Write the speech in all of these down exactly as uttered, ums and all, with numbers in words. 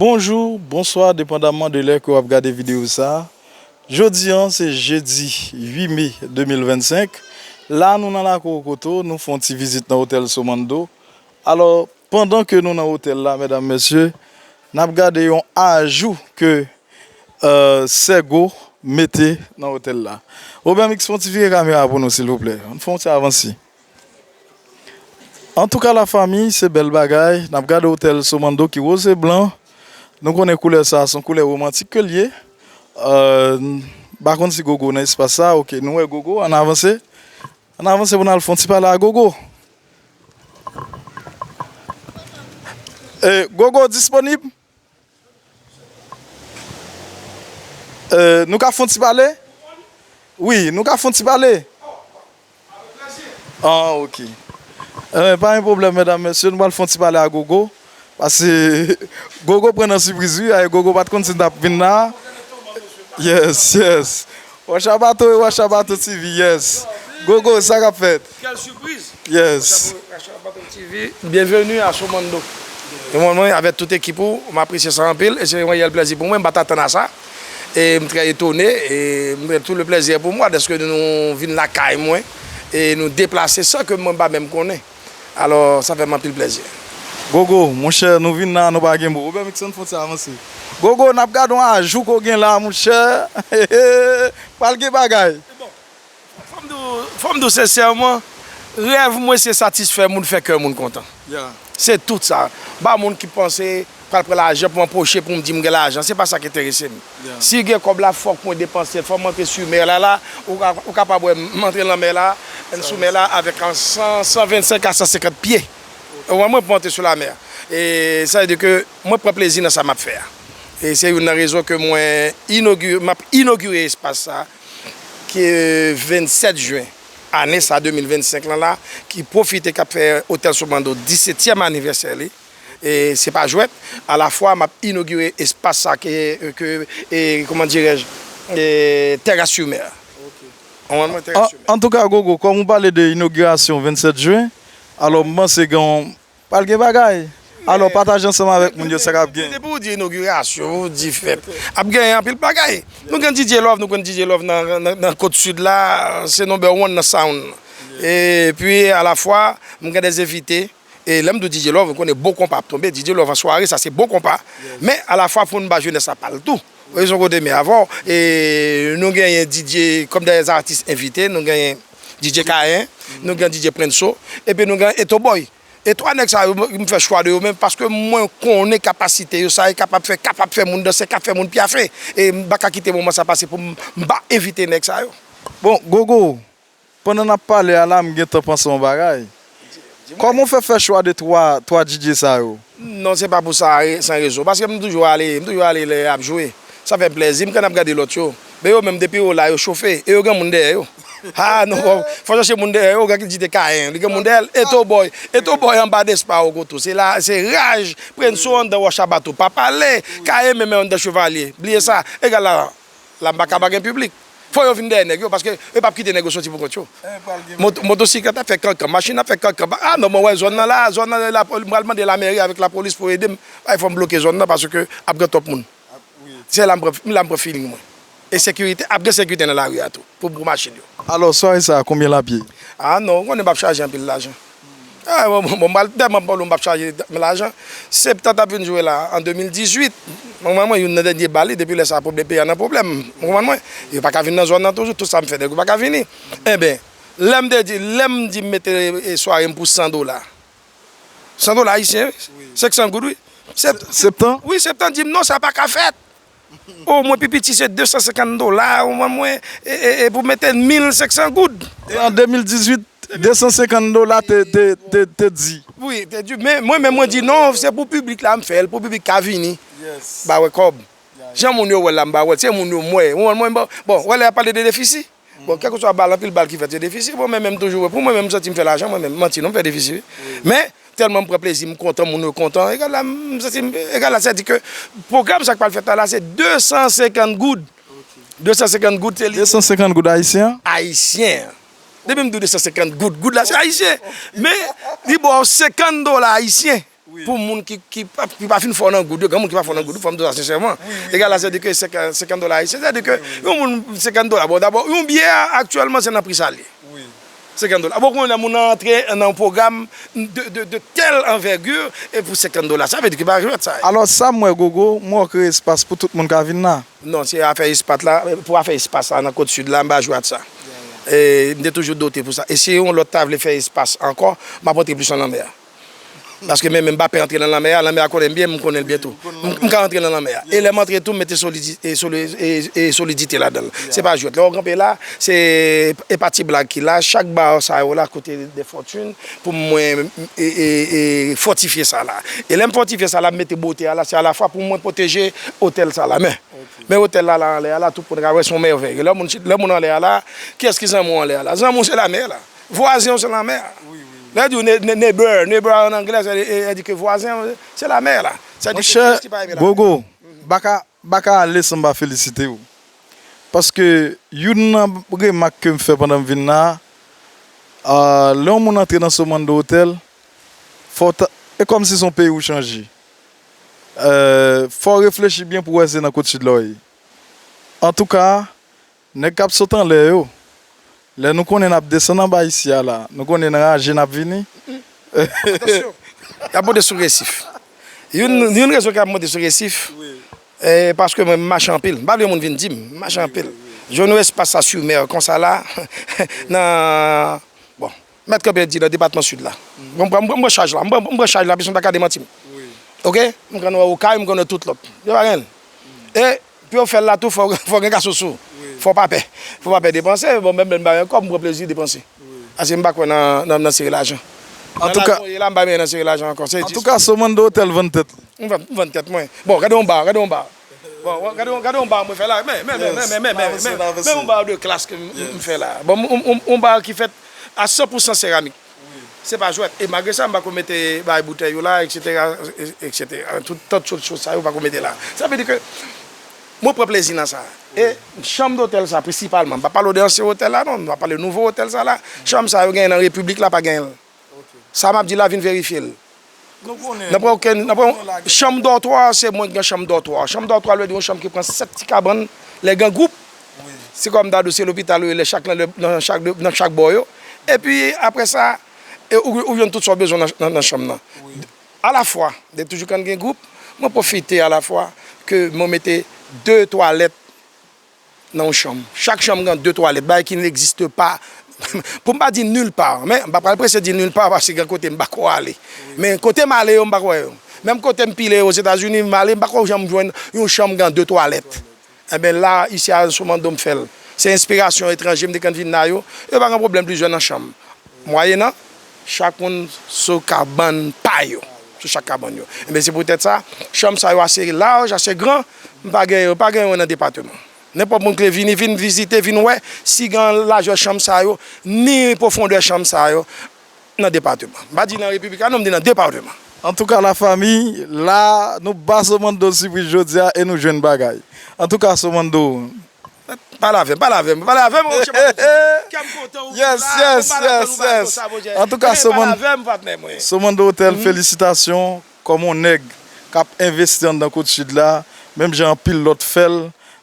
Bonjou, bonswa, depandamman de lè ke w ap gade videyo sa a. Jodi a, se jedi uit me de mil vennsenk. La, nou nan lakou Okoto, nou fè yon ti vizit nan otèl Somando. Alò, pandan ke nou nan otèl la, medam, mesye, n ap gade yon ajou ke, euh, Sègo mete nan otèl la. Robert Mix, fè yon ti vire kamera pou nou, silvouplè. Ann fè yon ti avanse. Antouka, lafanmi, se bèl bagay. N ap gade otèl Somando ki woz e blan. Nou konnen koulè sa a, se yon koulè womantik ke l ye. Euh, m pa konn si Gogo nan espas sa. Oke, nou wè Gogo, ann avanse. Ann avanse pou n al fè yon ti pale a Gogo. Eh, Gogo disponib? Eh, nou ka fè yon ti pale? Wi, nou ka fè yon ti pale. Ah, oke. Eh, pa gen pwoblèm, medam, mesye, nou pral fè yon ti pale a Gogo. Paske Gogo pran nan sipriz, wi. Ay, Gogo pa t konn si n t ap vin la. Yes, yes. Wash Abato e Wash Abato T V, yes. Gogo, sa k ap fèt? Quelle surprise! Yes. Wash Abato T V, bienvenue à Somando. E mwen, mwen, avèk tout ekip ou, m apresye sa anpil, e se yon reyèl plèzi pou mwen, m pa t atann a sa. E m trè etone, e m gen tout le plaisir pour moi dèske nou vin lakay mwen, e nou deplase san ke mwen pa menm konnen. Alò, sa fè m anpil plèzi. Gogo, monchè, nou vin la, nou pa gen mo. Robert Mixon, fè ti avanse. Gogo, n ap gade yon ajou ke w gen la, monchè. Pral gen bagay. Bon, fò m di w, fò m di w sensèman, rèv mwen se satisfè moun, fè kè moun kontan. Yeah. Se tout sa. M pa moun ki panse pral pran lajan pou m anpoche pou m di m gen lajan. Se pa sa k enterese m. Yeah. Si gen kòb la, fòk mwen depanse l, fò m antre sou mè la la, ou ka, ou kapab wè m antre nan mè la, sou mè la avèk an san, san vennsenk a san senkant pye. Ou wè mwen pou antre sou lamè. E sa vle di ke mwen pran plezi nan sa m ap fè a. E se youn nan rezon ke mwen inogire, m ap inogire espas sa, ki vennsenk jen ane sa de mil vennsenk lan la, ki pwofite k ap fè Hotel Somando disetyèm anivèsè li. E se pa jwèt, alafwa m ap inogire espas sa ke, ke, e, kòman dirèj, e, Terrasse sur Mer. Ok. Ou konprann mwen, Terrasse sur Mer. An, antouka, Gogo, kòm ou pale de inogirasyon vennsenk jen, alò m panse gen yon, pral gen bagay. Alò, pataje ansanm avèk moun yo sa k ap gen. Depi ou di inogirasyon, ou di fèt. Ap gen anpil bagay. Nou gen D J Love, nou konn D J Love nan, nan, nan Kot Sid la, se number one nan sound. Epi, alafwa, m gen de envite. E lè m di w D J Love, ou konnen bon konpa ap tonbe. D J Love an sware, sa se bon konpa. Men, alafwa, fò n ba jenès la pa l tou. Ou wè, se yon kote men avè w. E nou genyen D J kòm de atis envite, nou genyen D J Kayen, nou gen D J Prenso, epi nou gen Eto Boy. E twa nèg sa yo, m fè chwa de yo menm paske mwen konnen kapasite yo, sa yo kapab fè, kapab fè moun danse, k ap fè moun pyafe. E m pa ka kite moman sa pase pou m, m pa envite nèg sa yo. Bon, Gogo, pandan n ap pale a la, m gentan panse yon bagay. Kòman w fè fè chwa de twa, twa D J sa yo? Non, se pa pou sa, san rezon. Paske m toujou ale, m toujou ale lè y ap jwe. Sa fè m plèzi, m konn ap gade lòt yo. Men yo menm, depi yo la, yo chofe. E yo gen moun dèyè yo. Ha, non, fò, fò chache moun dèyè yo, gen ki di te Kayen, li gen moun dèyè l. Eto Boy, Eto Boy anba Despa Okoto. Se la, se raj, Prenso anndan Wòch Abato. Pa pale, Kayen menm anndan Chevalye. Bliye sa. Egal la, la m pa ka pa gen piblik. Fò yo vin dèyè nèg yo, paske yo p ap kite nèg yo soti pou kont yo. Moto, motosiklèt ap fè kankan, machin ap fè kankan. Ah non, mwen wè zòn nan la, zòn nan la, m pral mande lamèri avèk lapolis pou ede m. Ay, fò m bloke zòn nan, paske ap gen twòp moun. Se la m pran, la m pran feeling mwen. E sekirite, ap gen sekirite nan lari a tou, pou, pou machin yo. Alò, sware sa a, konbyen l ap ye? Ah non, ou konnen m ap chaje anpil lajan. Ah, bon, bon, bon, m pral tèlman pale w, m p ap chaje lajan. Septan t ap vin jwe la, an de mil dizuit. Mwen, mwen, youn nan dènye ba li, depi lè sa a, pwoblèm, peyi a nan pwoblèm. Ou konprann mwen? Yo pa ka vin nan zòn nan toujou, tout sa m fè, nèg yo pa ka vini. Enben, lè m te di, lè m di m mete, e, sware m pou san dola. San dola ayisyen, wi. Senk san goud, wi. Sep-, Septan? Wi, Septan di m, "Non, sa pa ka fèt." O, mwen, pi piti, se de san senkant dola, ou wè mwen, e, e, e pou mete mil senk san goud. E an de mil dizuit, de san senkant dola te, te, te, te di. Wi, te di, men mwen menm, mwen di, "Non, se pou piblik la m fè l, pou piblik ka vini." Yes. Ba wè kòb. Jan moun yo wè l la, m ba wè l, se moun yo m wè. Ou wè mwen, bon, bon, wè lè y ap pale de defisi. Bon, kèlkeswa bal, anpil bal ki fèt, se defisi. Bon, mwen menm, toujou, pou mwen menm, m santi m fè lajan, mwen menm, manti non, m fè defisi, wi. Men, tèlman m pran plezi, m kontan, moun yo kontan. Egal la, m santi m, egal la, sètadi ke pwogram sa k pral fèt la, la, se de san senkant goud. De san senkant goud, se li. De san senkant goud ayisyen? Ayisyen. Depi m di w de san senkant goud, goud la, se ayisyen. Men, li ba w senkant dola ayisyen. Pou moun ki, ki, pa, ki pa fin fò nan goud yo, gen moun ki pa fò nan goud yo, fò m di w sa sensèman. Egal la, sètadi ke senkant, senkant dola ayisyen, sètadi ke yon moun, senkant dola. Bon, dabò, yon biyè a, aktyèlman, se nan pri sa l ye. Senkant dola. Bon, kounye a, moun nan antre nan yon pwogram de, de, de tèl anvègi, e pou senkant dola, sa vle di ke pa jwèt sa ye. Alò, sa m wè, Gogo, m wè w kreye espas pou tout moun ka vin la. Non, se afè espas la, pou afè espas la, nan Kot Sid la, m pa jwe ak sa. E, m te toujou dote pou sa. E si yon lòt ta vle fè espas ankò, m ap rantre plis nan lanmè a. Paske men menm m pa pè antre nan lanmè a, lanmè a konnen m byen, m konnen l byen tou. M, m ka antre nan lanmè a. E lè m antre tou, m mete solidi-, e soli-, e, e solidite ladan l. Se pa jwèt. Lè w kanpe la, se, e pa ti blag ki la. Chak ba sa yo la koute de fòtin pou mwen e, e, e fòtifye sa la. E lè m fòtifye sa la, m mete bote a la, se alafwa pou mwen pwoteje otèl sa la. Men, men otèl la, la anlè a la, tout moun ka wè se yon mèvèy. Lè moun, lè moun anlè a la, kiyès ki zanmi w anlè a la? Zanmi w se lanmè la. Vwazen w se lanmè a. Lè yo di w ne-, ne-, neighbor, neighbor an anglè, se, e, e di ke vwazen w se lanmè la. Sa di ke Monchè, kiyès ki pa renmen lanmè? Gogo, m pa ka, m pa ka ale san m pa felisite w. Paske youn nan remak ke m fè pandan m vin la, a, lè yon moun antre nan Somando Hotel, fò w ta, e kòmsi se yon peyi ou chanje. E, fò w reflechi byen pou w wè se nan Kot Sid la w ye. Antouka, nèg k ap sot anlè yo, lè nou konnen n ap desann anba isi a la, nou konnen n raje n ap vini. Atansyon, y ap monte sou resif. Youn, youn rezon k ap monte sou resif, e, paske mwen, m mache anpil. M pa vle moun vin di m, m mache anpil. Jwenn yon espas sa sur mer konsa la, nan, bon, Mèt Kanpe di nan depatman Sid la. Bon, m pran, m pran, m pran chaj la. M pran, m pran chaj la, pèsonn pa ka demanti m. Oke? M konn wè Okay, m konn wè tout lòt. Yo pa gen. E, pou yo fè l la tou, fò, fò gen gason sou. Fò pa pè. Fò pa pè depanse. Bon, menm lè m pa gen kòb, m pran plezi depanse. Paske m pa kwè nan, nan, nan sere lajan. Antouka, nan laj mwen ye la, m pa menm nan sere lajan ankò. Se jis. Antouka, Somando Hotel vann tèt li. M vann, m vann tèt mwen. Bon, gade yon ba, gade yon ba. Bon, gade yon, gade yon ba mwen fè la. Men, men, men, men, men, men, men, men yon ba de klas ke m, m fè la. Bon, m, m, m, yon ba ki fèt a san pou san seramik. Se pa jwèt. E malgre sa, m pa ko mete bay boutèy yo la, etsetera, etsetera. Tout, tout sòt choz sa yo, pa ko mete la. Sa vle di ke mwen pran plezi nan sa. E chanm dotèl sa, prensipalman, m pa pale w de ansyen otèl la, non, m ap pale nouvo otèl sa la. Chanm sa yo genyen nan repiblik la, pa genyen l. Sa m ap di la, vin verifye l. Nan pran okenn, nan pran chanm dòtwa, se mwen ki gen chanm dòtwa. Chanm dòtwa, vle di yon chanm ki pran sèt ti kabann, lè gen gwoup. Se kòm ta di w se lopital ou ye, lè chak nan, nan chak, nan chak bò yo. Epi, apre sa, e ou, ou jwenn tout sa w bezwen nan, nan, nan chanm nan. Alafwa, de toujou kan gen gwoup, mwen pwofite alafwa ke mwen mete de twalèt nan yon chanm. Chak chanm gen de twalèt, bagay ki n'existe pas. Pou m pa di nulle part, men m pa pral prese di nulle part paske gen kote m pa ko ale. Men kote m ale yo, m pa ko wè yo. Menm kote m pile yo Ozetazini, m ale, m pa ko janm jwenn yon chanm gen de twalèt. Enben la, isi a, sou mando m fè l. Se enspirasyon etranje, m te konn vin la yo. Yo pa gen pwoblèm plizyè nan chanm. Mwayenan, chak moun sou kabann pa yo. Sou chak kabann yo. Enben se poutèt sa, chanm sa yo ase laj, ase gran, m pa gen yo, pa gen yo nan depatman. Nenpòt moun ki vle vini, vin vizite, vin wè si gen lajè chanm sa yo, ni pwofondè chanm sa yo nan depatman. M pa di nan repiblik la non, m di nan depatman. Antouka, lafanmi, la, nou ba Somando sipriz jodi a e nou jwenn bagay. Antouka, Somando. Pale avè m, pale avè m, pale avè m, monchè, pale avè m. Kè m kontan ou vin la, yes, yes, yes. Antouka, pale avè m, patnè mwen. Somando Hotel, felisitasyon. Kòm yon nèg k ap envesti anndan Kot Sid la, menm jan anpil lòt fè l,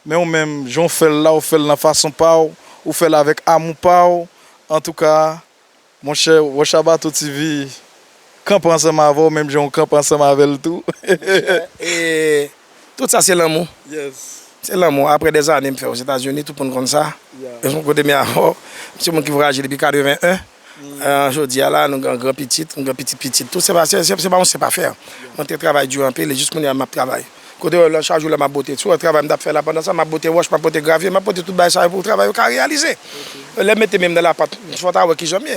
men ou menm, jan w fè l la, ou fè l nan fason pa w, ou fè l avèk amou pa w. Antouka, monchè, Rochabato T V kanpe ansanm avè w, menm jan w kanpe ansanm avè l tou. E tout sa se lanmou. Se lanmou. Apre dèzane m fè Ozetazini, tout moun konn sa. E se yon kote m ye avè w. M se moun ki vwayaje depi katreven en. Jodi a la, nou gen gran pitit, nou gen pitit pitit tou. Se pa, se, se, se pa yon senp afè. Mwen te travay di anpil, e jis kounye a m ap travay. Kote w wè lè chak jou lè m ap bote, si w wè travay m t ap fè la pandan sa, m ap bote wòch, m ap bote gravye, m ap bote tout bagay sa yo pou travay yo ka reyalize. Lè m mete men m nan lapat, fò w ta wè kijan m ye.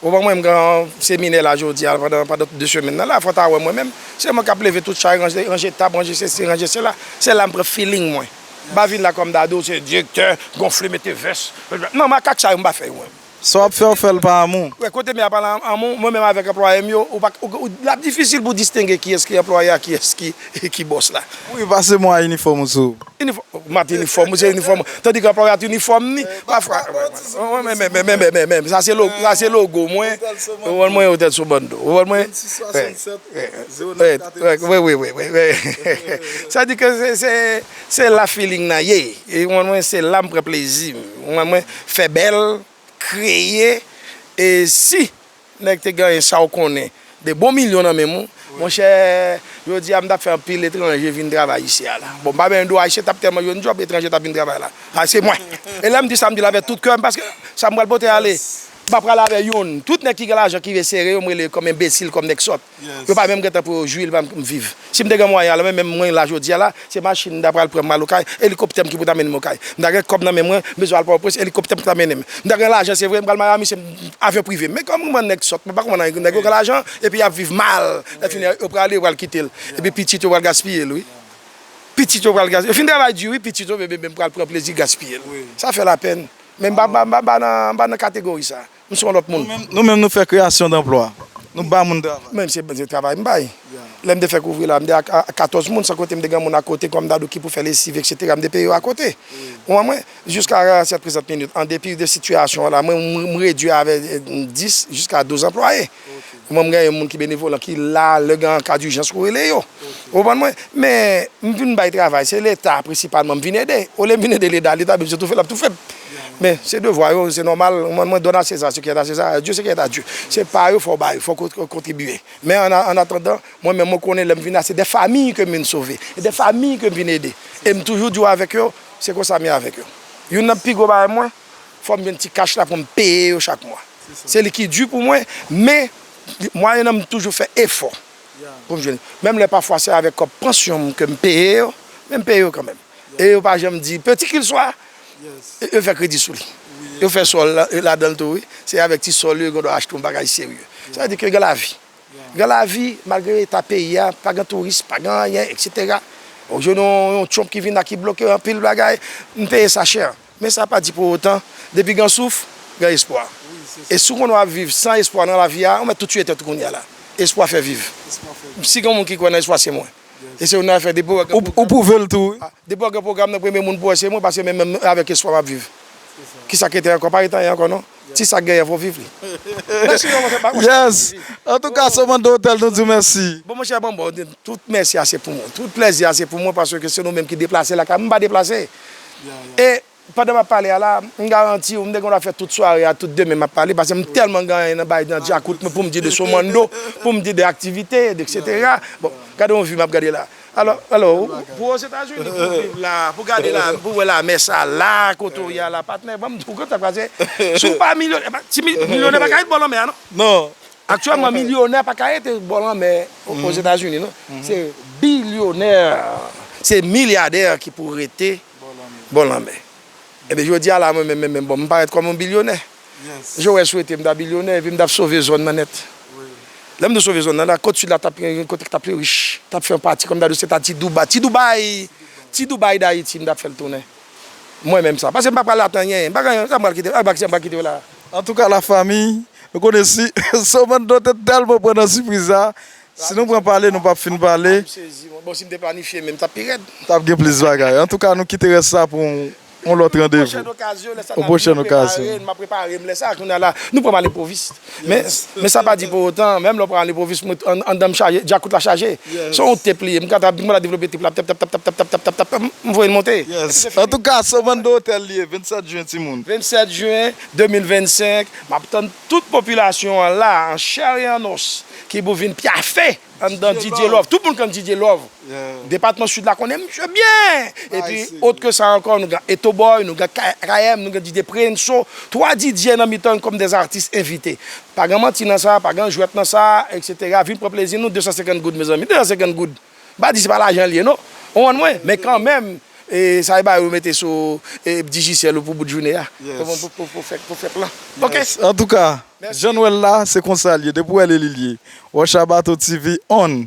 Ou ban mwen, m gen seminè la jodi a, pandan, pandan de semèn nan la, fò w ta wè mwen menm. Se mwen k ap leve tout chay, ranje, ranje tab, ranje sesi, ranje sela. Se la m pran feeling mwen. M pa vin la kòm Dadou, se direktè, gonfle, mete vès. Non, makak sa yo m pa fè yo mwen. Sa w ap fè, w fè l pa amou. Wè, kote m ye a pa la, amou, mwen menm avèk anplwaye m yo, ou pa, ou, ou, l ap difisil pou distenge kiyès ki anplwaye a, kiyès ki, ki bòs la. Wi, pase m wè inifòm ou sou ou. Inifò-, m ap inifòm, ou se inifòm. Tandis que anplwaye a t inifòm ni, pafwa. Wi, men, men, men, men, men, men, men, sa se lo-, sa se logo mwen. Ou konprann mwen, Hotel Somando. Ou konprann mwen? Wi, wi, wi, wi, wi. Sa di ke se, se, se la feeling nan ye. E ou konprann mwen, se la m pran plezi m. Ou konprann mwen, fè bèl, kreye, e si nèg te genyen sa w konnen, de bon milyon nan menm ou, monchè, jodi a m t ap fè anpil etranje vin travay isi a la. Bon, m pa benyen dwe ayisyen t ap tèlman jwenn djòb, etranje t ap vin travay la. A, se mwen. E lè m di sa, m di l avèk tout kè m, paske sa m pral pote ale, m pa pral avè youn. Tout nèg ki gen lajan, ki vle sere yo, m rele yo kòm enbesil, kòm nèg sòt. Yo pa menm gentan pou yo jwi l, pa m viv. Si m te gen mwayen, alò menm, menm mwen la jodi a la, se machin m ta pral pran m al okay, elikoptè m ki pou ta mennen m okay. M ta gen kòb nan men mwen, m bezwen al Pòtoprens, elikoptè m pou ta mennen m. M ta gen lajan, se vre, m pral Miami, se avyon prive m. Men kòm mwen nèg sòt, mwen pa konprann anyen, nèg yo gen lajan, epi y ap viv mal. Lè fini, yo prale, yo pral kite l. Epi pitit yo pral gaspiye l, wi. Pitit yo pral gaspiye. Yo fin travay di, wi, pitit yo, men, men, men pral pran plezi gaspiye l. Sa fè lapèn. Men m pa, m pa, m pa, m pa nan, m pa nan kategori sa. M se yon lòt moun. Nou menm, nou menm, nou fè kreyasyon danplwa. Nou ba moun travay. Menm se, se travay m bay. Lè m te fè kouvri la, m te ak, ak katòz moun, san konte m te gen moun akote, kòm m ta di w ki pou fè lesiv, etsetera. M te peye yo akote. Ou konprann mwen? Jiska sèt prezant minit, an depi de sitiyasyon an la, mwen, m, m redui avè, eh, dis jiska douz anplwaye. Mwen, m gen yon moun ki benevolan, ki la, lè gen an ka dijans, ou rele yo. Ou konprann mwen? Men, m vin bay travay, se Leta prensipalman m vin ede. Olye m vin ede Leta, Leta menm se toufe l ap toufe m. Men, se devwa yo, se nòmal. Mwen, mwen, donne à César ce qui est à César, à Dieu ce qui est à Dieu. Se pa yo, fò w ba yo, fò w kon-, kontribiye. Men, an, an atandan, mwen menm, mwen konnen lè m vin la, se de famiy ke m vin sove. E de famiy ke m vin ede. E m toujou di w avèk yo, se konsa m ye avèk yo. Youn nan pi gwo bagay mwen, fò m jwenn ti kach la pou m peye yo chak mwa. Se li ki di pou mwen, men mwayen an m toujou fè efò pou m jwenn. Menm lè pafwa se avèk kòb pansyon m ke m peye yo, men m peye yo kanmenm. E yo pa janm di, petit qu'il soit, e, yo fè kredi sou li. Yo fè sòl la, ladan l tou, wi. Se avèk ti sòl yo, yo gen dwa achte yon bagay serye. Sa vle di ke gen lavi. Gen lavi, malgre eta peyi a, pa gen touris, pa gen anyen, etsetera. Ou jwenn yon, yon Trump ki vin la, ki bloke anpil bagay, m peye sa chè. Men sa pa di pou otan, depi gen souf, gen espwa. E si w konnen w ap viv san espwa nan lavi a, ou mèt tou tiye tèt ou kounye a la. Espwa fè viv. Si gen moun ki kwè nan espwa, se mwen. E se youn nan afè, depi w wè gen pwogram, ou pwouve l tou, wi. Depi w gen pwogram nan, premye moun pou wè se mwen, paske menm, menm avèk espwa m ap viv. Kisa k rete ankò? Pa rete anyen ankò, non. Ti sa k genyen, fò w viv li. Mèsi, non, monchè, pa, monchè. Yes. Antouka, Somando Hotel, nou di w mèsi. Bon, monchè, bon, bon, tout mèsi a se pou mwen. Tout plèzi a se pou mwen, paske se nou menm ki deplase lakay mwen, m pa deplase. E pandan m ap pale a la, m garanti w, m te gen dwa fè tout sware a, tout demen m ap pale, paske m tèlman gen anyen nan bay nan djakout mwen pou m di de Somando, pou m di de aktivite, de etsetera. Bon, gade yon vi m ap gade la. Alò, alò, ou, pou Ozetazini, pou viv la, pou gade la, pou wè lamè sa la, kote w ye a la, patnè, ban m di w, kote w ap kraze. Si w pa milyonè, pa, ti mi-, milyonè pa ka ret bò lanmè a, non. Non. Aktyèlman, milyonè pa ka rete bò lanmè o, Ozetazini, non. Se bilyonè, se milyadè ki pou rete bò lanmè. Ebyen, jodi a la, mwen menm, menm, menm, bon, m parèt kòm yon bilyonè. Joel swete m ta bilyonè, epi m t ap sove zòn nan nèt. Lè m te sove zòn nan la, Kot Sid la t ap gen kote ki t ap pi rich, t ap fè yon pati, kòm m ta di w, se ta ti Dubai, ti Dubai, ti Dubai Dayiti, m t ap fè l tounen. Mwen menm sa. Paske m pa pral atann anyen, m pa gen anyen, sa m pral kite, a, m pral kite yo la. Antouka, lafanmi, nou konnen si Somando te tèlman pran nan sipriz la, si nou pran pale, nou p ap fin pale. M sezi, mwen. Bon, si m te planifye, men m t ap pi rèd. T ap gen plis bagay. Antouka, nou kite rès la pou yon, yon lòt randevou. Yon pwochèn okazyon, lè sa n ap vin prepare, m ap prepare m lè sa, kounye a la, nou pran m al enpwovis. Men, men sa pa di pou otan, menm lè w pran al enpwovis, mwen, an, anndan m chaje, djakout la chaje. Se yon tep li ye, m ka, m ka devlope tep la, tap, tap, tap, m voye l monte. Antouka, Somando Hotel li ye, vennsèt jen, timoun. Vennsèt jen de mil vennsenk, m ap tann tout popilasyon an la, an chè e an os, ki pou vin pyafe anndan D J Love. Tout moun konn D J Love. Depatman Sid la konnen misye byen. Epi, ot ke sa ankò, nou gen Eto Boy, nou gen K-, K M, nou gen D J Prinso. Twa D J nan mitan n kòm dè atis envite. Pa gen manti nan sa, pa gen jwèt nan sa, etsetera. Vin pran plezi nou, de san senkant goud, mezanmi. De san senkant goud. M pa di se pa lajan l ye, non. Ou konprann mwen? Men kanmenm, e, sa e ba yo mete sou, e, Digicel ou pou bout jounen a. Pou, pou, pou, pou fè, pou fè plan. Ok. Antouka, jan n wè l la, se konsa l ye. Depi w wè l, li l ye. Wòch a Bato T V on.